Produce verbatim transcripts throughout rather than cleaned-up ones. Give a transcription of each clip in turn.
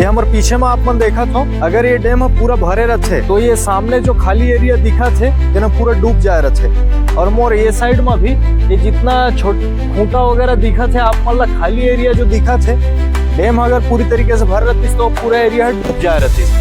ये हमर पीछे में आप मन देखत हो, अगर ये डैम ह पूरा भरे रथे तो ये सामने जो खाली एरिया दिखत हे, तेन ह पूरा डूब जाए रथे। और मोर ये साइड में भी ये जितना छोट खूंटा वगैरह दिखत हे, आप मन ला खाली एरिया जो दिखत हे, डैम ह अगर पूरी तरीके से भर रहतिस तो पूरा एरिया ह डूब जाए रहतिस।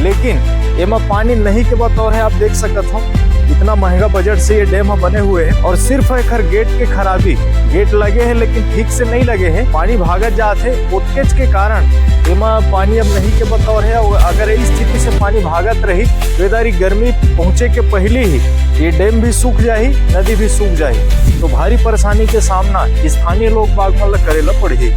लेकिन एमा पानी नहीं के बतौर हे, आप देख सकत हो इतना महंगा बजट से ये डैम ह बने हुए हे और सिर्फ एखर गेट के खराबी, गेट लगे हे लेकिन ठीक से नहीं लगे हे, पानी भागत जात हे, ओतकेच के कारण एमा पानी अब नहीं के बतौर हे। और अगर ये स्थिति से पानी भागत रही तो ये दारी गर्मी पहुंचे के पहले ही ये डैम भी सूख जाही, नदी भी सूख जाही, तो भारी परेशानी के सामना स्थानीय लोग बाग मन ला करे ला पड़ही।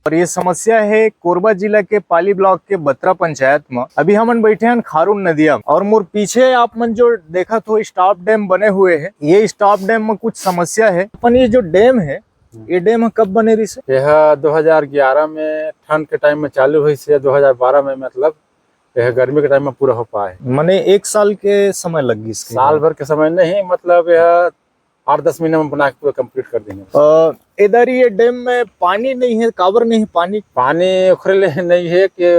और ये समस्या हे कोरबा जिला के पाली ब्लॉक के बतरा पंचायत म। अभी हमन बैठे हन खारून नदिया म और मोर पीछे आप मन जो देखत हो स्टॉप डैम बने हुए हे, ये स्टॉप डैम म कुछ समस्या हे। अपन ये जो डैम हे, ये डैम ह कब बने रिहिस हे? यह दो हज़ार ग्यारह में ठंड के टाइम में चालू हुई से दो हज़ार बारह में, मतलब यह गर्मी के टाइम में पूरा हो पाए। माने एक साल के समय लग गिस के? साल भर के समय नहीं, मतलब यह आठ दस महीना में बना के पूरा कंप्लीट कर देंगे। अ, ए दारी ये डैम में पानी नहीं हे, काबर नहीं हे पानी? पानी ओखरे ले नहीं हे कि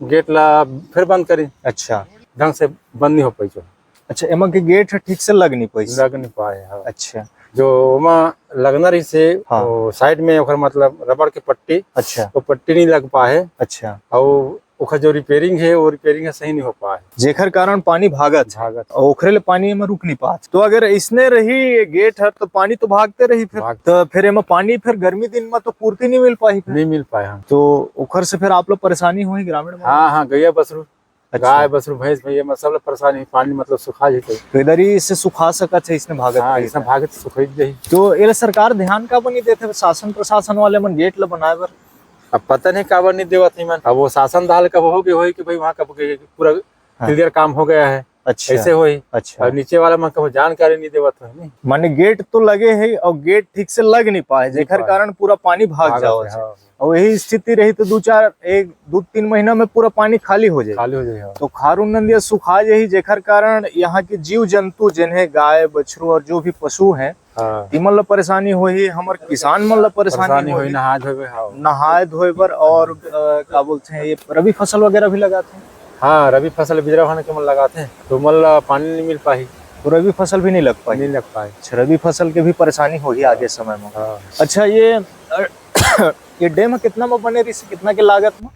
गेट ला फिर बंद करी। अच्छा। ढंग से बंद नहीं हो पाई जो। अच्छा, एमा के गेट ह ठीक से लग नहीं पाइस? लग नहीं पाए, हाँ। अच्छा। जो ओमा लगना रहिस हे, हाँ। वो साइड में ओकर मतलब रबड़ के पट्टी, अच्छा। वो पट्टी नहीं लग पाए। अच्छा। और ओखर जो रिपेयरिंग हे, वो रिपेयरिंग ह सही नहीं हो पाए। जेखर कारण पानी भागत हे। भागत। और ओखरे ले पानी एमा रुक नहीं पात। तो अगर इसने रही ये गेट हर, तो पानी तो भागते रही फिर। भाग- तो फिर एमा पानी फिर गर्मी दिन में तो पूर्ति नहीं मिल पाही फिर। नहीं मिल पाए, हाँ। तो ओखर से फिर आप लोग परेशानी होही ग्रामीण मन? हाँ, हाँ, गैया बछरू, अच्छा। गाय, बछरू, भैंस, भैया, मतलब परेशानी, पानी मतलब सुखा जैसे। तो इधर ही इससे सुखा सकत हे, इसने भागत हाँ, रही इसने था। भागत सुखई जाही। तो एला सरकार ध्यान काबर नहीं देथे, शासन प्रशासन वाले मन गेट ला बनाए बर? अब पता नहीं काबर नहीं देवत हे मन। अब वो शासन दाल कब हो गए होई कि भाई वहाँ कब के पूरा हाँ। क्लियर काम हो गया है, अच्छा। ऐसे होई। अच्छा। और नीचे वाला मन कब जानकारी नहीं देवत होई नहीं। माने गेट तो लगे है और गेट ठीक से लग नहीं पाए, नहीं जेकर पाए। कारण पूरा पानी भाग भागत जावत है, है। हाँ। और यही स्थिति रही तो दो चार, एक, दो तीन महीना में पूरा पानी खाली हो जाए। खाली हो जाए, हाँ। तो खारून नदिया सुखा जाही, जेकर कारण यहाँ के जीव जंतु, जिन्हें गाय, बछरू और जो भी पशु हैं, हाँ। तिमन ला परेशानी होही, हमर किसान मन ला परेशानी परेशानी होही होही। नहाए धोए बर, हाँ। नहाए धोए बर और, अ, का बोलते हैं, ये रबी फसल वगैरह भी लगाते हैं? हाँ, रबी फसल बिजरा होने के मन लगाते हैं, तो मन ला पानी नहीं मिल पाही। तो रबी फसल भी नहीं लग पाही? नहीं लग पाही। अच्छा, रबी फसल के भी परेशानी होही हाँ। आगे समय में। हाँ। अच्छा, ये, अ, ये डैम ह कितना में बने रहिस, कितना के लागत में?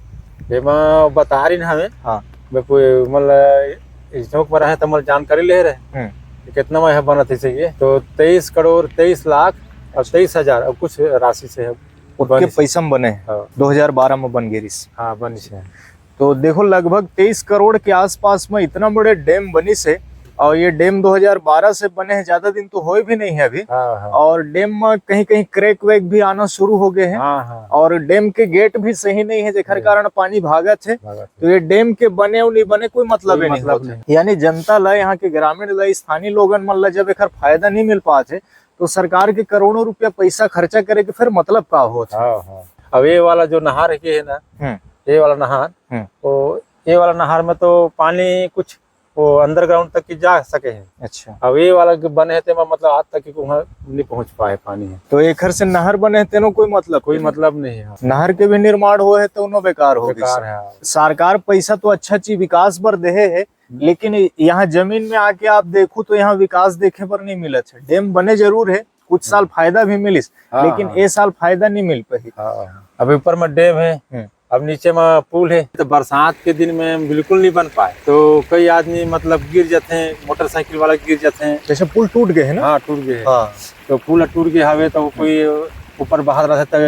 एमा बता रही ना हमें। हाँ। मैं कोई, मतलब, इस चौक पर रहे तो, मतलब, जानकारी ले रहे हम्म। कि कितना में है बनत है ये। तो तेईस करोड़ तेईस लाख और तेईस हजार और कुछ राशि से है ओतके बनिस। पैसा में बने, हाँ। दो हज़ार बारह में बन गे रिहिस। हाँ, बनिस है। तो देखो, लगभग तेईस करोड़ के आसपास में इतना बड़े डैम बनिस हे, और ये डैम दो हज़ार बारह से बने हे, ज्यादा दिन तो होए भी नहीं है अभी। हाँ, हाँ। और डैम में कहीं-कहीं क्रैक वैक भी आना शुरू हो गए हैं। हाँ, हाँ। और डैम के गेट भी सही नहीं है, जेकर हम्म। कारण पानी भागत है। भागत है। तो ये डैम के बने और नहीं बने, कोई मतलब कोई ही नहीं मतलब होत है। नहीं। यानी जनता ला, यहाँ के ग्रामीण ला, स्थानीय लोगन मन ला जब एकर फायदा नहीं मिल पात है, तो सरकार के करोड़ों रुपया पैसा खर्चा करे के फिर मतलब का होत है? हाँ, हाँ। अब ये वाला जो नहर के है ना, हम्म। ये वाला नहर, हम्म। वो ये वाला नहर में तो पानी कुछ वो underground तक की जा सके है। अच्छा। अब ये वाला जो बने है, तेमा मतलब आज तक की वहाँ नहीं पहुँच पाए पानी है। तो एखर से नहर बने है, तेनो कोई मतलब कोई नहीं। मतलब नहीं है। नहर के भी निर्माण हुए है, तो उनो बेकार हो गई बेकार से। है। सरकार पैसा तो अच्छा चीज विकास बर देहे है, हम्म। लेकिन यहाँ जमीन में आके आप देखो तो यहाँ विकास देखे बर नहीं मिलत है। डैम बने जरूर है, कुछ साल हम्म। फायदा भी मिलिस, हाँ, लेकिन हाँ। ए साल फायदा नहीं मिल पाही। हाँ। अभी ऊपर में डैम है, हम्म। अब नीचे में पुल है, तो बरसात के दिन में बिल्कुल नहीं बन पाए, तो कई आदमी मतलब गिर जाते हैं, मोटरसाइकिल वाला गिर जाते हैं। जैसे पुल टूट गए है ना? हाँ, टूट गए है। हाँ। तो पुल टूट गए हवे, तो कोई ऊपर बहात रहता,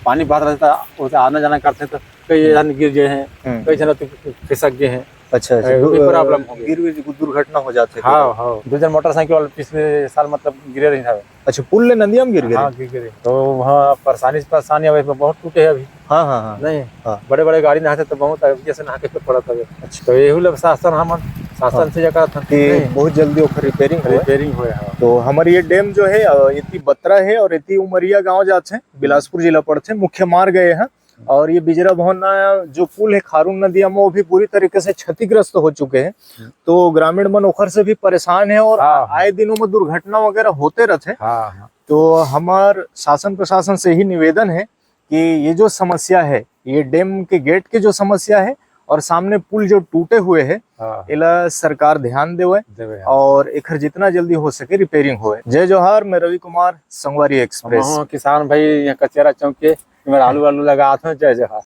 पानी बहात रहता, उसे आना जाना करते तो कई हम्म। जन गिर गए हैं, हम्म। कई जन तो खिसक गए हैं। अच्छा, अच्छा। ए, दु-, वही problem हो गया। गिर, गिर, दुर्घटना हो जाते हैं। हाँ, हाँ। दो जन मोटरसाइकिल वाले पिछले साल मतलब गिरे रही था। अच्छा, पुल ले नदिया में गिर गए? हाँ, गिर गए। तो वहाँ परेशानी से परेशानी, अब इसमें बहुत टूटे हैं अभी। हाँ, हाँ, हाँ। नहीं, हाँ। बड़े-बड़े गाड़ी नहाते तो बहुत आगे से नहा के फिर पड़ा था। अच्छा। तो यही लोग शासन, हम शासन हाँ। से जगह था। कि नहीं। बहुत जल्दी ओकर रिपेयरिंग होए। रिपेयरिंग होए, हाँ। तो हमारे ये डैम जो है, अ, इतनी बतरा है और इतनी उमरिया गांव जाते हैं, बिलासपुर जिला पड़ते हैं, मुख्य मार्ग है यहाँ। और ये बिजरा भवना जो पुल है खारून नदिया में, वो भी पूरी तरीके से क्षतिग्रस्त हो चुके हैं। हम्म। तो ग्रामीण मन ओखर से भी परेशान है और हाँ, हाँ। आए दिनों में दुर्घटना वगैरह होते रहते हैं। हाँ, हाँ। तो हमार शासन प्रशासन से ही निवेदन है कि ये जो समस्या है, ये डैम के गेट के जो समस्या है और सामने पुल जो टूटे हुए है, हाँ। एला सरकार ध्यान देवे देवे, हाँ। और एखर जितना जल्दी हो सके रिपेयरिंग होए। जय जोहार, मैं रवि कुमार, संगवारी एक्सप्रेस। हमहू किसान भाई यहाँ कचेरा चौक के, एमेर आलू, आलू लगात हन। जय जोहार।